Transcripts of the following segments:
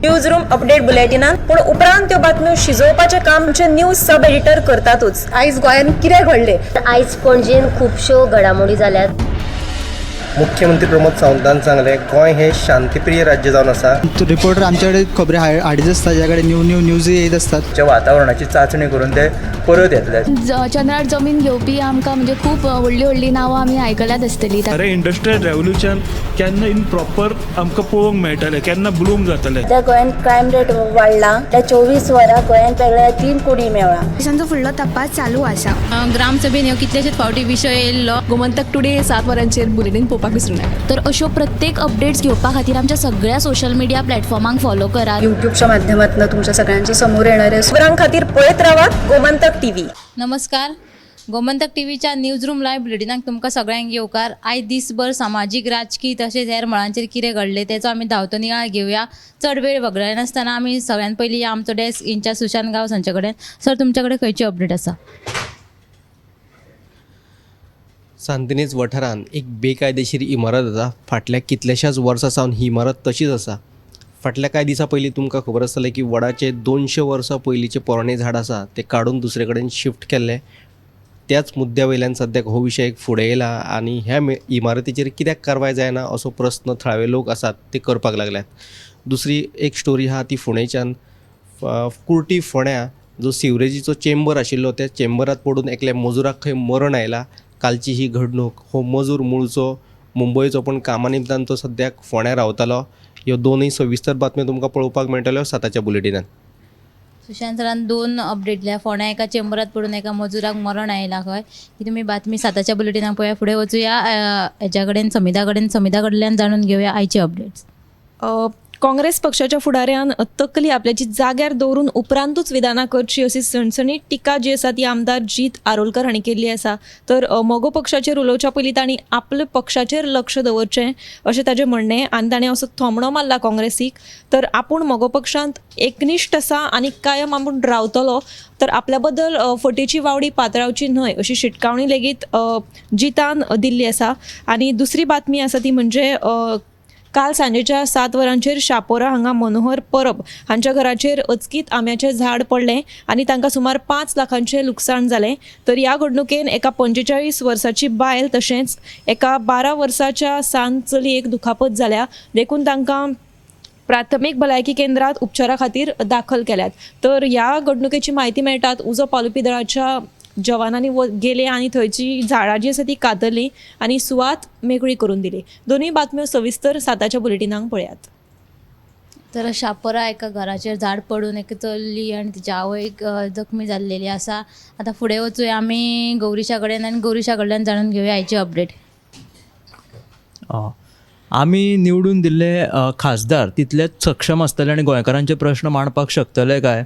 News room update बुलेटिनान, पूण उपरांत त्यो बातम्यो शिजोवपाचें काम आमचे न्यूज सब एडिटर करतातूच. आयज गोंयांत कितें घडलें? आयज पणजेन खुबश्यो घडामोडी जाल्यात. मुख्यमंत्री प्रमोद सावंतान सांगलें, गोंय हें शांतीप्रिय राज्य जावन आसा. रिपोर्टर आमच्याकडे खबरी हाडीत आसता, ज्या कडेन न्यू न्यू न्यूज येत आसतात. वातावरणाची चांचणी करून ते परत येतले. चंद्रार जमीन घेवपी आमकां म्हणजे खूब व्हडलीं व्हडलीं नांवां आमी आयकल्यात आसतलीं. खरें इंडस्ट्रियल रेवोल्युशन केन्ना इन प्रॉपर आमकां पळोवंक मेळटलें, केन्ना ब्लूम जातलें? सध्या गोंयांत क्रायम रेट वाडला. त्या 24 वरां गोंयांत वेगवेगळ्या 3 कुडी मेवळा. तांचो फुडलो तपास चालू आसा. ग्रामसभेन ह्यो कितलेशेच फावटी विशय येयल्लो. गोमंतक टुडे 7 वरांचेर बुलेटीन पळोवपाक विसरूं नाका. तर अश्यो प्रत्येक अपडेट्स घेवपा खातीर आमच्या सगळ्या सोशल मिडिया प्लॅटफॉर्मांक फॉलो करात. युट्यूबच्या माध्यमातून तुमच्या सगळ्यांच्या समोर येणारे. खबरां खातीर पळयत रावात गोमंतक टीव्ही. नमस्कार, गोमंतक टीव्हीच्या न्यूज रूम लायव्ह बुलेटिनाक तुमकां सगळ्यांक येवकार. आयज दीसभर सामाजीक, राजकी तशेंच हेर मळांचेर कितें घडलें तेचो आमी धांवतो नियाळ घेवया. चड वेळ वगडायनासतना आमी सगळ्यान पयलीं आमचो डेस्क इन्चार्ज सुशांत गांवस हांचे कडेन. सर, तुमचे कडेन खंयची अपडेट आसा? सांतिनेज वाठारांत एक बेकायदेशीर इमारत आसा. फाटल्या कितल्याशाच वर्सां सावन ही इमारत तशीच आसा. फाटल्या कांय दिसां पयलीं तुमकां खबर आसतलें की वडाचे 200 वर्सां पयलींचें पोरणें झाड आसा तें काडून दुसरे कडेन शिफ्ट केल्लें. त्याच मुद्द्या वयल्यान सद्याक हो विशय फुडें येयला आनी ह्या इमारतीचेर कित्याक कारवाय जायना असो प्रस्न थळावे लोक आसात ते करपाक लागल्यात. दुसरी एक स्टोरी आहा ती फोंडेच्यान. कुर्टी फोंड्या जो सिवरेजीचो चेंबर आशिल्लो त्या चेंबरात पडून एकल्या मजुराक खंय मरण आयलां. कालची ही घडणूक. हो मजूर मुळचो मुंबयचो, पूण कामा निमतान तो सद्याक फोंड्या रावतालो. ह्यो दोनूय सविस्तर बातम्यो तुमकां पळोवपाक मेळटल्यो 7च्या बुलेटिनान. सुशांत सरान 2 अपडेट दिल्या. फोंड्या एका चेंबरात पडून एका मजुराक मरण आयलां खंय. ही तुमी बातमी 7च्या बुलेटिनाक पळया. फुडें वचुया हेच्या कडेन, समिता कडेन. समिता कडल्यान जाणून घेवया आयची अपडेट्स. काँग्रेस पक्षाच्या फुडाऱ्यान तकली आपल्याची जाग्यार दवरून उपरांतूच विधानां करची अशी सणसणीत टिका जी आसा ती आमदार जीत आरोलकर हांणी केल्ली आसा. तर मगो पक्षाचेर उलोवच्या पयलीं तांणी आपल्या पक्षाचेर लक्ष दवरचें अशें ताजें म्हणणें आनी ताणें असो थोमणो मारला काँग्रेसीक. तर आपूण मगो पक्षांत एकनिश्ठ आसा आनी कायम आपूण रावतलो, तर आपल्या बद्दल फटीची वावडी पातळावची न्हय अशी शिटकावणी लेगीत जितान दिल्ली आसा. आनी दुसरी बातमी आसा ती म्हणजे काल सांजेच्या 7 वरांचेर शापोरा हांगा मनोहर परब हांच्या घराचेर अचकीत आंब्याचें झाड पडलें आनी तांकां सुमार 5 लाखांचें लुकसाण जालें. तर ह्या घडणुकेन एका 45 वर्साची बायल तशेंच एका 12 वर्साच्या सान चलयेक दुखापत जाल्या, देखून तांकां प्राथमीक भलायकी केंद्रात उपचारा खातीर दाखल केल्यात. तर ह्या घडणुकेची म्हायती मेळटात उजो पालोवपी दळाच्या जवानांनी गेले आनी थंयची झाडां जी आसा ती कातरली आनी सुवात मेकळी करून दिली. दोनूय बातम्यो सविस्तर 7च्या बुलेटिनाक पळयात. तर शापोरा एका घराचेर झाड पडून एक चली आनी तिच्या आवयक जखमी जाल्लेली आसा. आतां फुडें वचूया आमी गौरीशा कडेन आनी गौरीशा कडल्यान जाणून घेवया आयची अपडेट. आमी निवडून दिल्ले खासदार तितलेच सक्षम आसतले आनी गोंयकारांचे प्रश्न मांडपाक शकतले काय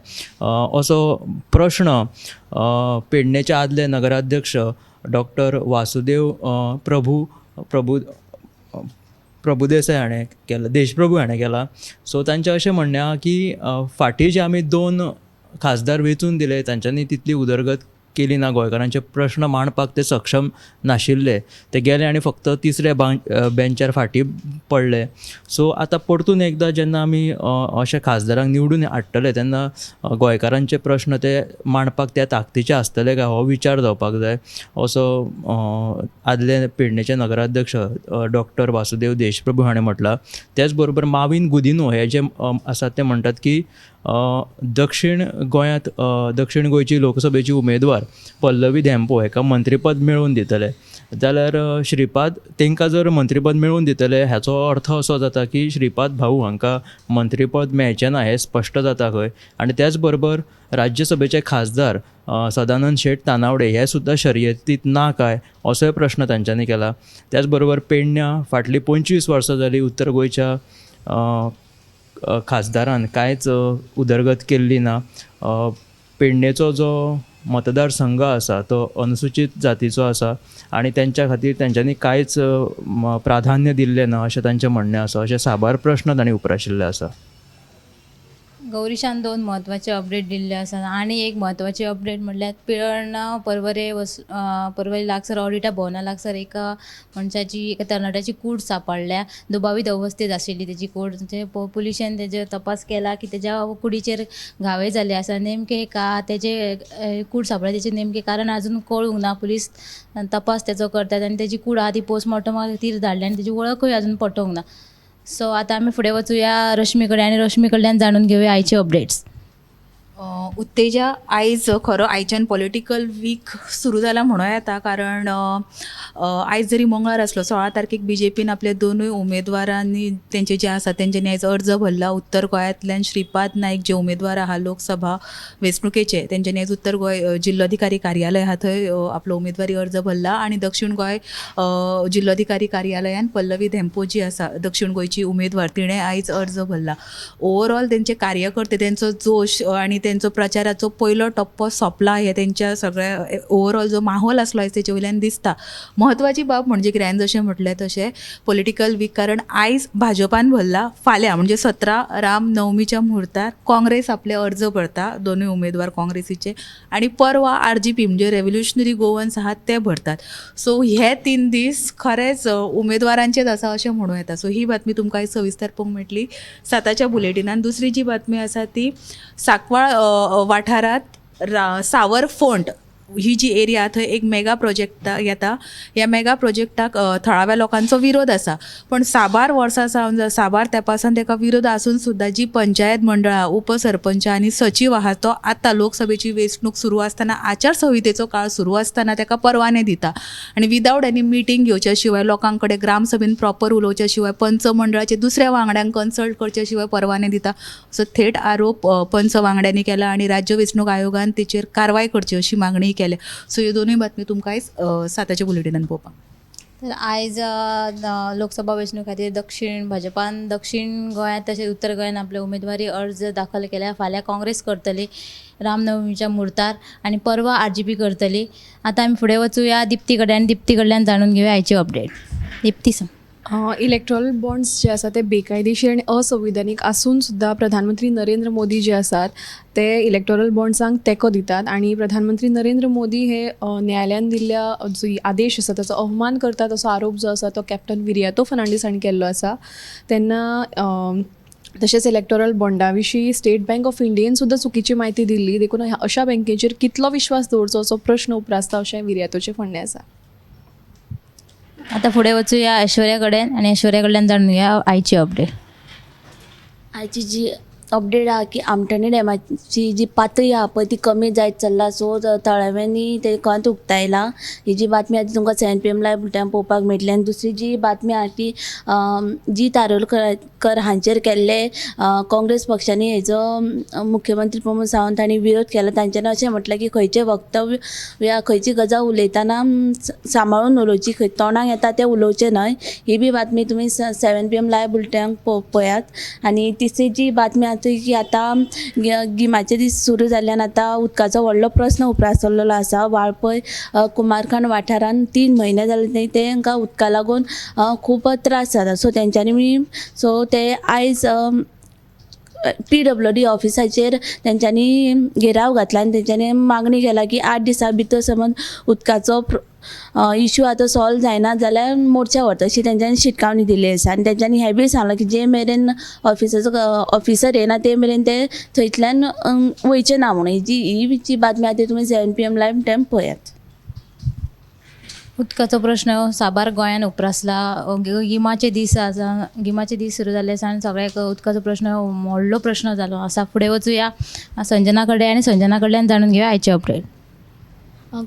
असो प्रश्न पेडणेचे आदले नगराध्यक्ष डॉक्टर वासुदेव प्रभू प्रभू प्रभुदेसाय हाणें केला, देशप्रभू हाणें केला. सो तांचें अशें म्हणणें आहा की फाटीं जे आमी 2 खासदार वेंचून दिले तांच्यांनी तितली उदरगत केली ना, गोंयकारांचे प्रश्न मांडपाक ते सक्षम नाशिल्ले, ते गेले आनी फक्त तिसऱ्या बेंचार फाटीं पडले. सो आतां परतून एकदां जेन्ना आमी अशे खासदारांक निवडून हाडटले तेन्ना गोंयकारांचे प्रश्न ते मांडपाक त्या ताकदीचे आसतले काय हो विचार जावपाक जाय असो आदले पेडणेचे नगराध्यक्ष डॉक्टर वासुदेव देशप्रभू हाणें म्हटलां. त्याच बरोबर माविन गुदिन्हो हे जे आसात ते म्हणटात की दक्षिण गोंयांत दक्षिण गोंयची लोकसभेची उमेदवार पल्लवी धेंपो हेका मंत्रीपद मेळोवन दितले, जाल्यार श्रीपाद तांकां जर मंत्रीपद मेळोवन दितले हाचो अर्थ असो जाता की श्रीपाद भाऊ हांकां मंत्रीपद मेळचें ना हें स्पश्ट जाता खंय. आनी त्याच बरोबर राज्यसभेचे खासदार सदानंद शेट तानावडे हे सुद्दां शर्यतींत ना काय असोय प्रश्न तांच्यांनी केला. त्याच बरोबर पेडण्यां फाटलीं 25 वर्सां जालीं उत्तर गोंयच्या खासदारान कांयच उदरगत केल्ली ना. पेडणेचो जो मतदारसंघ आसा तो अनुसूचीत जातीचो आसा आनी तेंच्या खातीर तेंच्यांनी कांयच प्राधान्य दिल्लें ना अशें तांचें म्हणणें आसा. अशे साबार प्रश्न तांणी उप्राशिल्ले आसा. गौरीशान दोन म्हत्वाचे अपडेट दिल्ले आसात आनी एक म्हत्वाची अपडेट म्हणल्यार पिळर्ण पर्वरे वस पर्वरे लागसर ऑडिटा भवना लागसर एका मनशाची, एका तरणाट्याची कूड सांपडल्या. दुबावीत अवस्थेत आशिल्ली तेजी कूड. पुलिशेन तेजेर तपास केला की तेज्या कुडीचेर घावे जाल्ले आसा. नेमके का तेजे कूड सांपडल्या तेजें नेमकें कारण आजून कळूंक ना. पुलीस तपास तेजो करतात आनी तेजी कूड आहा ती पोस्टमॉर्टमा खातीर धाडल्या आनी तेजी वळखूय आजून पटोवंक ना. सो आतां आमी फुडें वचुया रश्मी कडेन आनी रश्मी कडल्यान जाणून घेवया आयचे अपडेट्स. उत्तेजा, आयज खरो आयच्यान पॉलिटिकल वीक सुरू जाला म्हणूं येता, कारण आयज जरी मंगळार आसलो 16 तारखेक बीजेपीन आपल्या दोनूय उमेदवारांनी तेंचे जे आसा तेंच्यांनी आयज अर्ज भरला. उत्तर गोंयांतल्यान श्रीपाद नायक जे उमेदवार आहा लोकसभा वेंचणुकेचे तेंच्यांनी आयज उत्तर गोंय जिल्लोधिकारी कार्यालय आहा थंय आपलो उमेदवारी अर्ज भरला आनी दक्षिण गोंय जिल्लोधिकारी कार्यालयान पल्लवी धेंपो जी आसा दक्षिण गोंयची उमेदवार तिणें आयज अर्ज भरला. ओवरऑल तेंचे कार्यकर्ते, तेंचो जोश आनी तेंचो प्रचाराचो पयलो टप्पो सोंपला हे तेंच्या सगळ्या ओवरऑल जो माहोल आसलो आयज तेचे वयल्यान दिसता. म्हत्वाची बाब म्हणजे कितें, हांवें जशें म्हटलें तशें पॉलिटिकल वीक, कारण आयज भाजपान भरला, फाल्यां म्हणजे 17 रामनवमीच्या मुहूर्तार काँग्रेस आपले अर्ज भरता, दोनूय उमेदवार काँग्रेसीचे, आनी परवा आरजीपी म्हणजे रेव्होल्युशनरी गोवन्स आहात ते भरतात. सो हे 3 दीस खरेंच उमेदवारांचेच आसा अशें म्हणूं येता. सो ही बातमी तुमकां आयज सविस्तर पळोवंक मेळटली 7च्या बुलेटिनान. दुसरी जी बातमी आसा ती सांकवाळ वाठारांत सावर फोंट ही जी एरिया थंय एक मेगा प्रोजेक्ट येता. ह्या मेगा प्रोजेक्टाक थळाव्या लोकांचो विरोध आसा, पण साबार वर्सां सावन साबार तेंपा सावन ताका विरोध आसून सुद्दां जी पंचायत मंडळां, उपसरपंच आनी सचीव आहा तो आतां लोकसभेची वेंचणूक सुरू आसतना, आचारसंहितेचो काळ सुरू आसतना ताका परवाने दिता आनी विदावट एनी मिटींग घेवच्या शिवाय, लोकां कडेन ग्रामसभेन प्रॉपर उलोवच्या शिवाय, पंच मंडळाचे दुसऱ्या वांगड्यांक कन्सल्ट करच्या शिवाय परवाने दिता असो थेट आरोप पंच वांगड्यांनी केला आनी राज्य वेंचणूक आयोगान तेचेर कारवाय करची अशी मागणी केल्या. सो ह्यो दोनूय बातमी तुमकां आयज 7च्या बुलेटिनान पळोवपाक. तर आयज लोकसभा वेंचणूक खातीर दक्षिण भाजपान दक्षिण गोंयांत तशेंच उत्तर गोंयांत आपले उमेदवारी अर्ज दाखल केल्या. फाल्यां काँग्रेस करतली रामनवमीच्या मुहूर्तार आनी परवा आरजीपी करतली. आतां आमी फुडें वचुया दिप्ती कडेन आनी दिप्ती कडल्यान जाणून घेवया आयची अपडेट. दिप्ती सांग. इलेक्ट्रॉरल बॉन्ड्स जे आसा ते बेकायदेशीर आनी असंविधानीक आसून सुद्दां प्रधानमंत्री नरेंद्र मोदी जे आसात ते इलेक्टोरल बॉन्ड्सांक तेंको दितात आनी प्रधानमंत्री नरेंद्र मोदी हे न्यायालयान दिल्ल्या जो आदेश आसा ताचो अवमान करतात असो आरोप जो आसा तो कॅप्टन विरियातो फर्नांडीस हांणी केल्लो आसा. तेन्ना तशेंच इलेक्टोरल बॉन्डा विशीं स्टेट बँक ऑफ इंडियेन सुद्दां चुकीची म्हायती दिल्ली, देखून अशा बँकेचेर कितलो विश्वास दवरचो असो प्रश्न उप्रासता अशें विरियातोचें म्हणणें आसा. आतां फुडें वचुया ऐश्वर्या कडेन आनी ऐश्वर्या कडल्यान जाणून घेवया आयची अपडेट. आयची जी अपडेट आहा की आमठाणे डॅमाची जी पातळी आहा पळय ती कमी जायत चल्ला. सो थळाव्यांनी ते खंत उक्तायला. ही जी बातमी आतां तुमकां 7 PM live बुलेटिनान पळोवपाक मेळटली. आनी दुसरी जी बातमी आहा ती जी तारोलकर हांचेर केल्ले काँग्रेस पक्षांनी हेजो मुख्यमंत्री प्रमोद सावंत हांणी विरोध केला. तांच्यांनी अशें म्हटलें की खंयचें वक्तव्य या खंयची गजाल उलयतना सांबाळून उलोवची, खंय तोंडाक येता तें उलोवचें न्हय. ही बी बातमी तुमी 7 PM live बुलेटिनाक पळयात. आनी तिसरी जी बातमी आहा ती की आतां गिमाचे दीस सुरू जाल्ल्यान आतां उदकाचो व्हडलो प्रस्न उप्रासलेलो आसा. वाळपय कुमारखांड वाठारान 3 म्हयने जाले तांकां उदका लागून खूब त्रास जाता. सो तेंच्यांनी सो ते आयज PWD ऑफिसाचेर तेंच्यांनी घेराव घातला आनी तेंच्यांनी मागणी केला की 8 दिसां भितर समज उदकाचो इशू आतां सॉल्व जायना जाल्यार मोर्चा व्हरता अशी तेंच्यांनी शिटकावणी दिल्ली आसा. आनी तेंच्यांनी हें बी सांगलां की जे मेरेन ऑफिसाचो ऑफिसर येना ते मेरेन ते थंयतल्यान वयचे ना म्हणून. ही जी बातमी आहा ती तुमी 7 PM live time पळयात. उदकाचो प्रश्न साबार गोंयान उप्रासला. गिमाचे दीस आसा, गिमाचे दीस सुरू जाल्ले आसा आनी सगळ्याक उदकाचो प्रश्न व्हडलो प्रश्न जालो आसा. फुडें वचुया संजना कडेन आनी संजना कडल्यान जाणून घेवया आयचे अपडेट.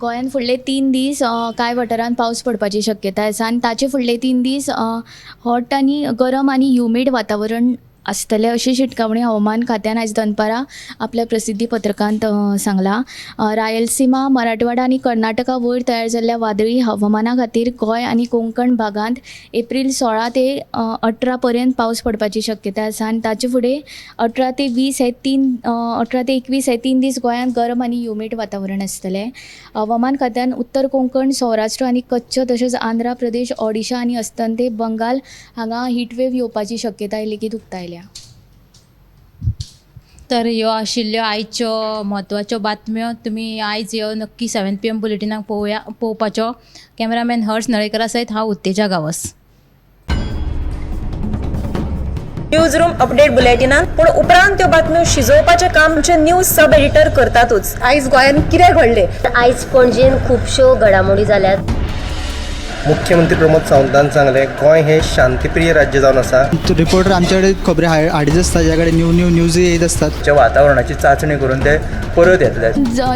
गोंयांत फुडले 3 दीस कांय वाठारांत पावस पडपाची शक्यताय आसा आनी ताचे फुडले 3 दीस हॉट आनी गरम आनी ह्युमीड वातावरण आसतलें अशी शिटकावणी हवामान खात्यान आयज दनपारां आपल्या प्रसिद्धी पत्रकांत सांगलां. रायलसीमा, मराठवाडा आनी कर्नाटका वयर तयार जाल्ल्या वादळी हवामाना खातीर गोंय आनी कोंकण भागांत एप्रील 16 ते 18 पर्यंत पावस पडपाची शक्यताय आसा आनी ताचे फुडें 18 ते 20 हे 18 ते 21 हे 3 दीस गोंयांत गरम आनी ह्युमीड वातावरण आसतलें. हवामान खात्यान उत्तर कोंकण, सौराष्ट्र आनी कच्छ तशेंच आंध्र प्रदेश, ओडिशा आनी अस्तंते बंगाल हांगा हिटवेव येवपाची शक्यताय लेगीत उक्तायल्या. तर ह्यो आशिल्ल्यो आयच्यो म्हत्वाच्यो बातम्यो. तुमी आयज ह्यो नक्की 7 PM बुलेटिनाक पळोवया पळोवपाच्यो. कॅमेरामॅन हर्ष नळेकरा सयत हांव उत्तेजा गांवस. न्यूज रूम अपडेट बुलेटिनान पूण उपरांत त्यो बातम्यो शिजोवपाचें काम आमचे न्यूज सब एडिटर करतातूच. आयज गोंयांत कितें घडलें, आयज पणजेन खुबश्यो घडामोडी जाल्यात. मुख्यमंत्री प्रमोद सावंतान सांगलें, गोंय हें शांतीप्रिय राज्य जावन आसा. रिपोर्टर आमचे कडेन खबरी हाडीत आसता, ताच्या कडेन न्यू न्यू न्यूजय येयत आसतात. वातावरणाची चांचणी करून ते परत येतले.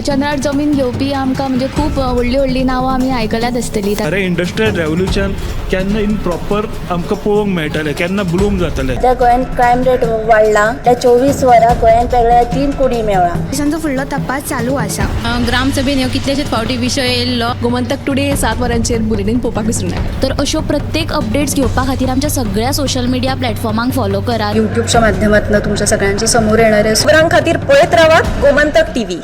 चंद्रार जमीन घेवपी आमकां म्हणजे खूब व्हडलीं व्हडलीं नांवां आमी आयकल्यात आसतलीं. खरें इंडस्ट्रियल रेवोल्युशन केन्ना इन प्रॉपर आमकां पळोवंक मेळटलें, केन्ना ब्लूम जातलें. सध्या गोंयांत क्रायम रेट वाडला. त्या 24 वरां गोंयांत वेगळ्या 3 कुडी मेवळा. तांचो फुडलो तपास चालू आसा. ग्रामसभेन ह्यो कितलेशेच फावटी विशय येयल्लो. गोमंतक टुडे 7 वरांचेर बुलेटीन पळोवपाक विसरूं नाका. तर अश्यो प्रत्येक अपडेट्स घेवपा खातीर आमच्या सगळ्या सोशल मिडिया प्लॅटफॉर्मांक फॉलो करात. यूट्यूबच्या माध्यमातून तुमच्या सगळ्यांच्या समोर येणार आहे. खबरां खातीर पळयत रावात गोमंतक टीव्ही.